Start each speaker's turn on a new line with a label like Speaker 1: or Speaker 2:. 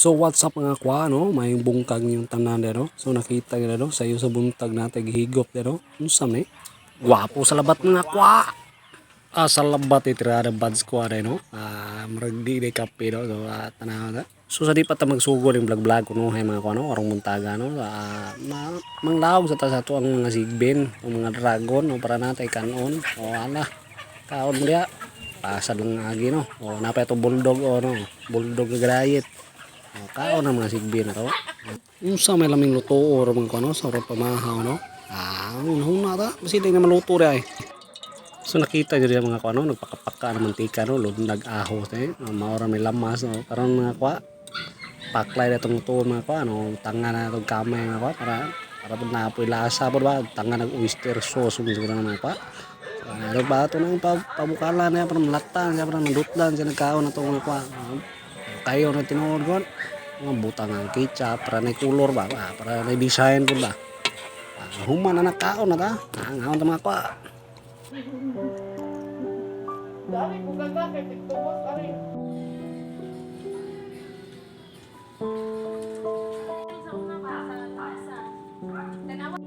Speaker 1: So what's up, mga kwa, no? May bungkag niyong tanan no? So nakita nila, no? Sayo sa buntag natin gihigop no? Unsa man eh? Gwapo sa labat, mga kwa. Ah, sa labat itirada buds ko no? Ah, murag di di kape, no? So tanaw na. So sa di pa ta magsugod yung vlog vlog kuno hay, mga kwa, no? Karong buntaga, no? Ah, manglawog sa ta sa ato ang mga sigbin o mga dragon, no? Para natay kanon. O ala. Kaon mo diha. Pasad lang agi, no? O napay to bulldog o no? Bulldog nga gadayit. O, kaon ang mga sigbin na to. Unsa may laming luto ro, mga kuno, sa ro pamahaw, no? Ah, hunahuna ta. Basi di na maluto ri ay. So nakita jud mga kuno, nagpakapaka ng mantika, no, lundag aho eh. Mao ra may lamas, no. Karon, mga kwa, paklay na itong luto, mga kwa, no. Tanga na itong kamay, mga kwa, para para pud napoy lasa pud ba, tanga nag oyster sauce siguro na, mga kwa. So, ano ba ito nang pabukalan na para malatan siya, para nandutlan siya nagkaon na ito, mga kwa. Kayo na tinuod kon mga butang ang ketchup para na kulor ba, para na design pud ba. Ah, human na nakaon na ta. Ah, ngaon ta, mga kwa.
Speaker 2: Dari bukan ka kay tigtubos ari.
Speaker 3: Sa una ba sa tasa. Tanawa.